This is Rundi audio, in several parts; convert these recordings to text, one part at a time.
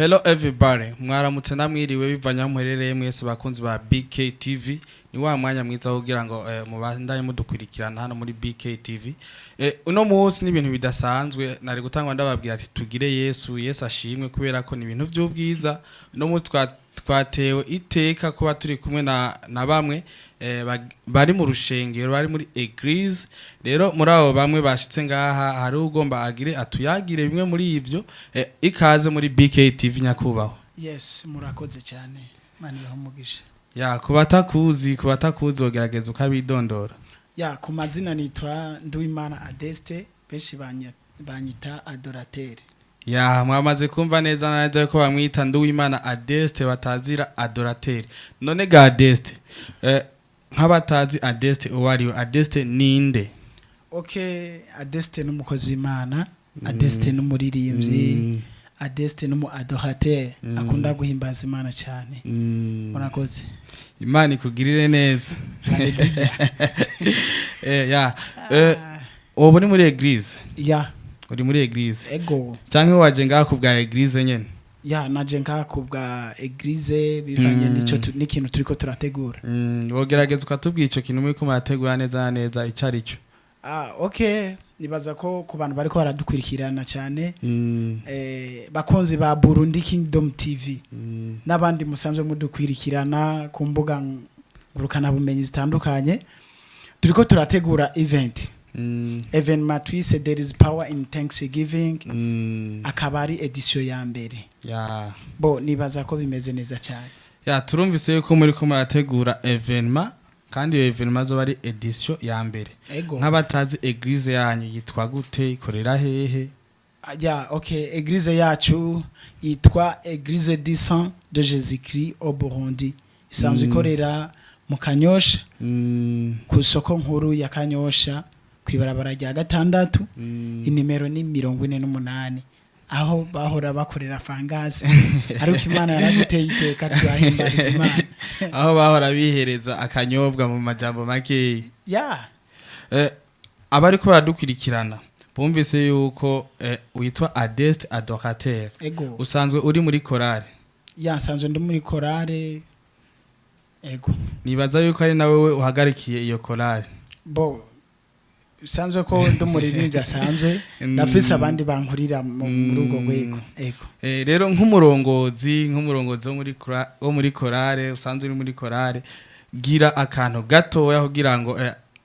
Hello everybody, mwaramutse namwiriwe bivanye aho muherereye mwese bakunzi ba BK TV. Ni wa mwanya mwiza wo kugira ngo mubandanye mudukurikirana hano muri BK TV. Uno munsi ni ibintu bidasanzwe. Nari gutangwa ndababwira ati tugire Yesu, Yesu ashimwe, kubera ko ni ibintu by'ubwiza. Uno munsi twatewe iteka kuba turi kumwe na bamwe bari mu rushengero, bari muri église. Rero muri abo bamwe bashitse ngaha hari ugomba agire atuyagire bimwe muri ivyo. Ikaze muri BK TV, nyakubahwa. Yes, murakoze cyane, Imana ibahe umugisha. Ya, kubatakuzi wogerageza ukabidondora. Ya, ku mazina nitwa Nduwimana Adeste, benshi banyita Adorateur. Ya, mwamaze kumva neza na neza ko bamwita Nduwimana Adeste batazira Adorateur. None ga Adeste, nk'abatazi Adeste uwo ari we, Adeste ninde? Okay, Adeste n'umukozi w'Imana, Adeste n'umuririmbyi, Adeste n'umu adorateur akunda guhimbaza Imana cyane. Murakoze. Imana ikugirire neza. Ya, ubu uri muri église? Ya. Uri muri église? Ego. Canke waje ngaha ku bwa église nyene? Ya, naje ngaha ku bwa église bivanye n'ikintu turiko turategura. Wogerageza ukatubwira ico kintu muriko murategura neza na neza ico ari cyo? Ah, okay, nibaza ko ku bantu bariko baradukurikirana cyane, bakunzi ba Burundi Kingdom TV n'abandi musanzwe mudukwirikirana ku mbuga ngurukanabumenyi zitandukanye, turiko turategura event, événement twise "There is Power in Thanksgiving", akaba ari édition ya mbere. Bo nibaza ko bimeze neza cyane. Ya, turumvise yuko muriko murategura événement, kandi iyo événement azoba ari édition ya mbere. Ego. Nk'abatazi, église yanyu yitwa gute, ikorera hehe? Ya, okay, église yacu yitwa Église du Sang de Jésus-Christ au Burundi, isanzwe ikorera mu Kanyosha, ku soko nkuru ya Kanyosha, kwibarabara rya gatandatu, inimero ni 48, aho bahora bakorera fangasi, ariko Imana yaraduteye iteka turahimbariza Imana. Aho bahora bihereza akanyobwa mu majambo makeyi. Ya. Abariko baradukurikirana bumvise yuko witwa Adeste Adorateur. Ego. Usanzwe uri muri korale? Ya, nsanzwe ndi muri korale, ego. Nibaza yuko ari nawe we uhagarikiye iyo korale. Bo usanzwe ko ndi umuririmbyi asanzwe, ndafise abandi bankurira muri ubwo rwego, ego. Rero nk'umurongozi wo muri korale, usanzwe uri muri korale, gira akantu gatoya kugira ngo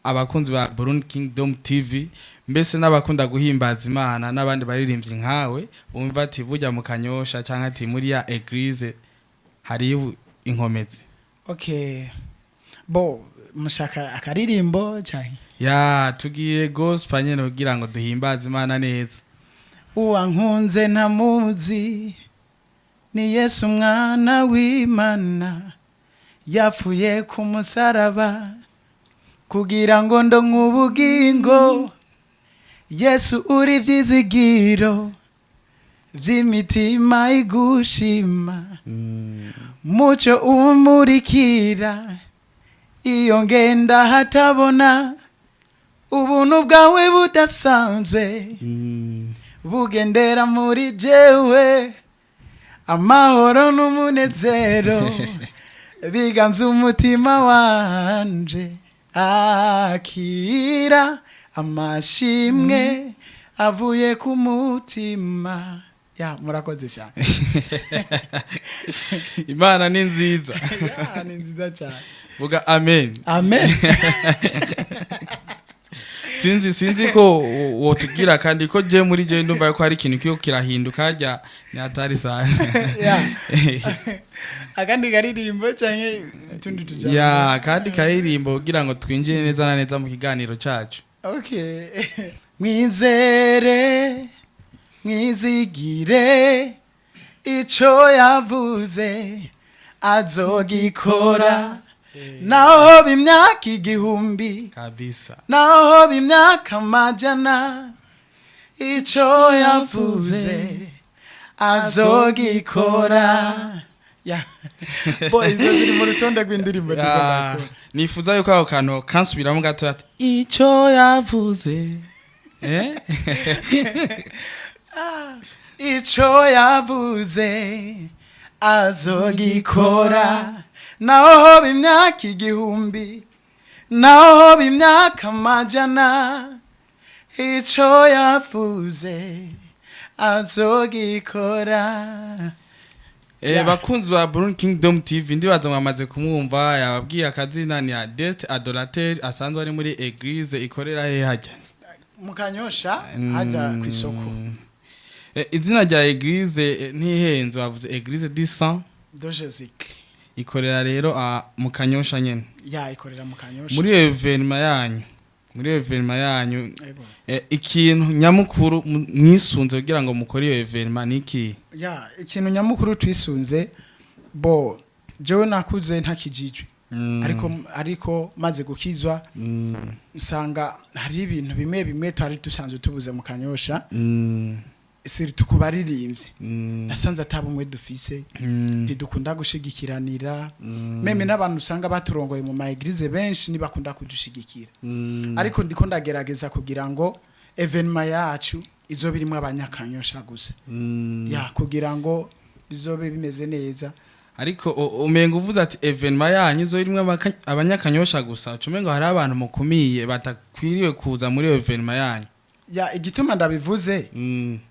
abakunzi ba Burundi Kingdom TV, mbese n'abakunda guhimbaza Imana n'abandi baririmbyi nkawe, bumva ati burya mu Kanyosha cyangwa ati muri ya église hariyo inkomezi. Okay, bo mushaka akaririmbo cyane? Ya, tugiye gospel nyene kugira ngo duhimbaze Imana neza. Uwankunze ntamuzi, ni Yesu umwana w'Imana, yapfuye ku musaraba kugira ngo ndonke ubugingo. Yesu uri ibyizigiro by'imitima igushima, mucyo umurikira iyo ngenda hatabona. Ubuntu bwawe budasanzwe bugendera muri jewe, amahoro n'umunezero biganza umutima wanje. Akira amashimwe avuye ku mutima. Ya, murakoze cyane. Imana ni nziza. Ya, ni nziza cyane. Vuga amen. Amen. Sinzi ko wotubwira kandi ko je muri je ndumva ko hari ikintu kiyo kirahinduka harya, ni hatari sana. Ya, akandi karirimbo canke utundi tujambo? Ya, kandi karirimbo kugira ngo twinjire neza na neza mu kiganiro cacu. Okay. Mwizere, mwizigire, ico yavuze azogikora, naho b'imyaka 1000, kabisa naho b'imyaka 100, ico yavuze azogikora. Ya, bo izo ziri mu rutonde rw'indirimbo ndiko ndakora. Nifuza yuko ako kantu kansubiramo gato, ati ico yavuze. Ico yavuze azogikora, naho hoba imyaka 1000, naho hoba imyaka 100, ico yavuze azogikora. Bakunzi ba Burundi Kingdom TV, ndibaza mwamaze kumwumva. Yababwiye akazina, ni Adeste Adorateur, asanzwe ari muri église ikorera he hajya? Mu Kanyosha, hajya ku isoko. Izina rya église, ntihenze, bavuze Église du Sang de Jésus-Christ. Ikorera rero mu Kanyosha nyene? Ya, ikorera mu Kanyosha. Muri événement yanyu, Ego. Ikintu nyamukuru mwisunze kugira ngo mukore iyo événement niki? Ya, ikintu nyamukuru twisunze, bo jewe nakuze ntakijijwe, ariko maze gukizwa usanga hari ibintu bimwe bimwe twari dusanzwe tubuze mu Kanyosha, surtout ku baririmbyi. Nasanze atabumwe dufise, ntidukunda gushigikiranira, même n'abantu usanga baturongoye mu ma église benshi ntibakunda kudushigikira. Ariko ndiko ndagerageza kugira ngo événement yacu izobe irimwo abanyakanyosha gusa, ya, kugira ngo bizobe bimeze neza. Ariko umenga uvuze ati événement yanyu izo irimwo abanyakanyosha gusa, umenga hari abantu mukumiye batakwiriwe kuza muri iyo événement yanyu. Ya, igituma ndabivuze,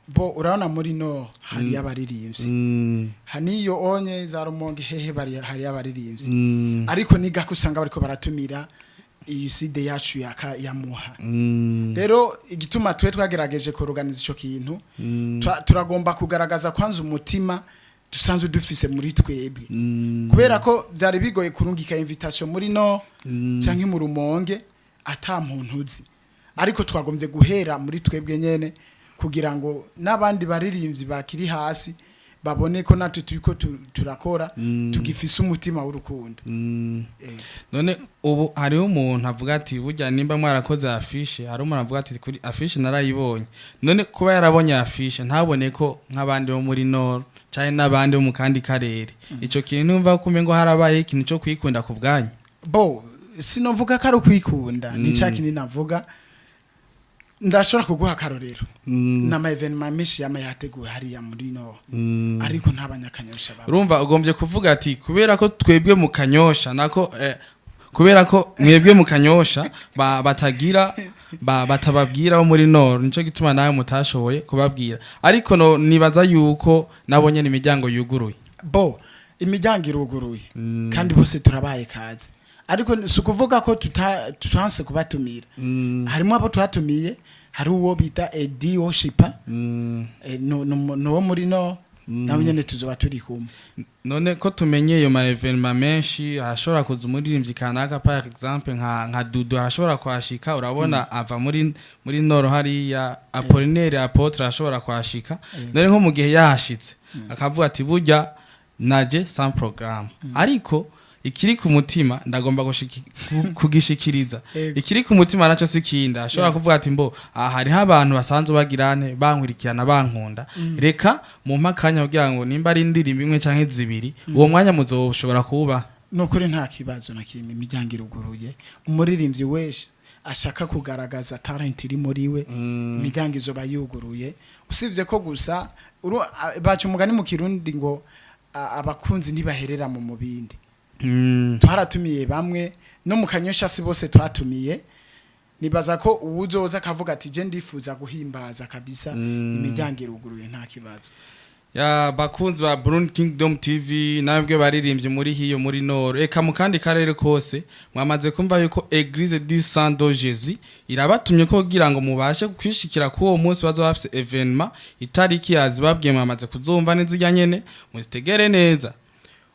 bo urabona muri no hari abaririmbyi, haniyo onye za Rumonge hehe bari hari abaririmbyi, ariko ni gako usanga bariko baratumira iyi side yacu yaka yamuha. Rero igituma twe twagerageje kuorganiza ico kintu, turagomba kugaragaza kwanza umutima dusanzwe dufise muri twebwe, kubera ko byari bigoye kurungika invitation muri no canke mu Rumonge ata muntu uzi. Ariko twagombye guhera muri twebwe nyene kugira ngo n'abandi baririmbyi bakiri hasi babone ko natwe turiko turakora, tugifise umutima w'urukundo. None ubu hariho umuntu avuga ati burya nimba mwarakoze affiche, hari umuntu avuga ati kuri affiche narayibonye. None kuba yarabonye affiche ntabone ko nk'abandi bo muri nord canke n'abandi bo mu kandi karere, ico kintu numva ko umengo harabaye ikintu cyo kwikunda ku bwanyu? Bo sinovuga ko ari ukwikunda, ni cya kintu navuga. Ndashobora kuguha akarorero n'ama événement menshi yama yateguwe hariya muri no, ariko nta banyakanyosha baba. Urumva ugombye kuvuga ati kubera ko twebwe mu Kanyosha nako, kubera ko mwebwe mu Kanyosha batagira batababwira bo muri nord, nico gituma nawe mutashoboye kubabwira. Ariko no nibaza yuko nabonye imiryango yuguruye. Bo imiryango iruguruye kandi bose turabaye kaze, ariko si ukuvuga ko tutanse kubatumira. Harimo abo twatumiye, hari uwo bita Edi Worshiper, no muri no nawe nyene tuzoba turi kumwe. None ko tumenye ayo ma événement menshi, arashobora kuza umuririmbyi kanaka, par exemple nka Dudu arashobora kuhashika, urabona ava muri nord hariya, Apollinaire Apotre arashobora kuhashika. None nko mu gihe yahashitse akavuga ati burya naje sans programme, ariko ikiri ku mutima ndagomba kugishikiriza, ikiri ku mutima naco si kindi, ashobora kuvuga ati mbo aha hariho abantu basanzwe bagirane bankurikirana, bankunda, reka mumpe akanya kugira ngo nimba ari indirimbo imwe canke zibiri, uwo mwanya muzoshobora kuba? Nukuri nta kibazo na kimwe, imiryango iruguruye. Umuririmbyi wese ashaka kugaragaza talent iri muri we, imiryango izoba yuguruye, usibye ko gusa baca umugani mu Kirundi ngo abakunzi ntibaherera mu mubindi. Twaratumiye bamwe no mu Kanyosha, si bose twatumiye. Nibaza ko uwuzoza akavuga ati je ndifuza guhimbaza kabisa, imiryango iruguruye, nta kibazo. Ya, bakunzi ba Burundi Kingdom TV, nabwe baririmbye muri hiyo muri nord, eka mu kandi karere kose, mwamaze kumva yuko Église du Sang de Jésus irabatumye ko kugira ngo mubashe kwishikira ku uwo munsi bazoba bafise événement. Itariki yazibabwiye, mwamaze kuzumva neza nyene, muzitegere neza.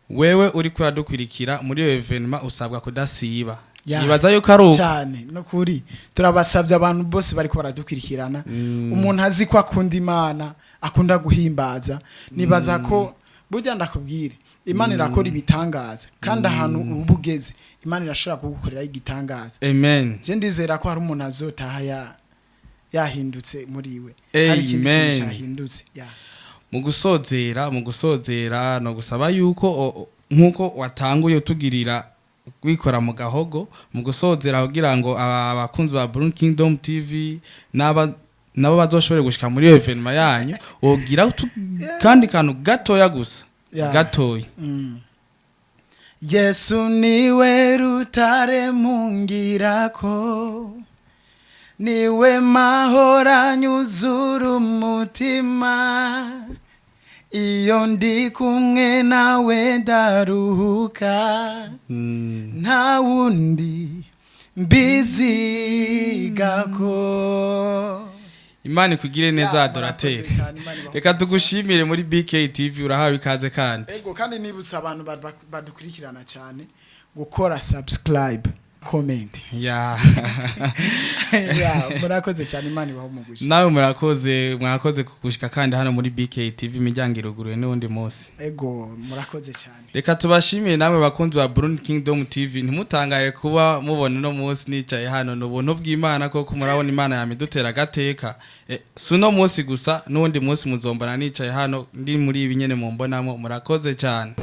Wewe uri kuradukwirikira, muri iyo événement usabwa kudasiba. Nibaza yuko ari uko. Cyane, no kuri turabasabye abantu bose bariko baradukurikirana, umuntu azi ko akunda Imana, akunda guhimbaza, nibaza ko burya ndakubwire Imana irakora ibitangaza, kandi ahantu uba ugeze Imana irashobora kugukorera igitangaza. Amen. Je ndizera ko hari umuntu azotaha yahindutse muri we, hari ikindi Amen. kintu cyahindutse ya. Mu gusozera no gusaba yuko nkuko watanguye utugirira wikora mu gahogo, mu gusozera kugira ngo abakunzi ba Burundi Kingdom TV n'aba nabo bazoshobore gushika muri iyo événement yanyu. Wogira kandi kantu gatoya gusa, gatoya. Yesu niwe rutare mpungirako, niwe mahoro anyuzura umutima. Iyo ndi kumwe nawe ndaruhuka, nta wundi mbizigako. Imana ikugire neza. Ya, Adorateur. murakoze cyane, Imana ibahe Reka umugisha. tugushimire muri BK TV, urahawe ikaze kandi. Ego, kandi nibutsa abantu badukurikirana cyane gukora subscribe, comment. Ya, murakoze cyane, Imana ibahe umugisha. Nawe murakoze, mwakoze kugushika kandi hano muri BK TV, imiryango iruguruye n'uwundi munsi. Ego, murakoze cyane. Reka tubashimire namwe bakunzi ba Burundi Kingdom TV. Ntimutangare kuba mubona uno munsi nicaye hano, ni ubuntu bw'Imana koko. Murabona Imana yamidutera agateka. Si uno munsi gusa, n'uwundi munsi muzombona nicaye hano, ndi muri ibi nyene mumbonamo. Murakoze cyane.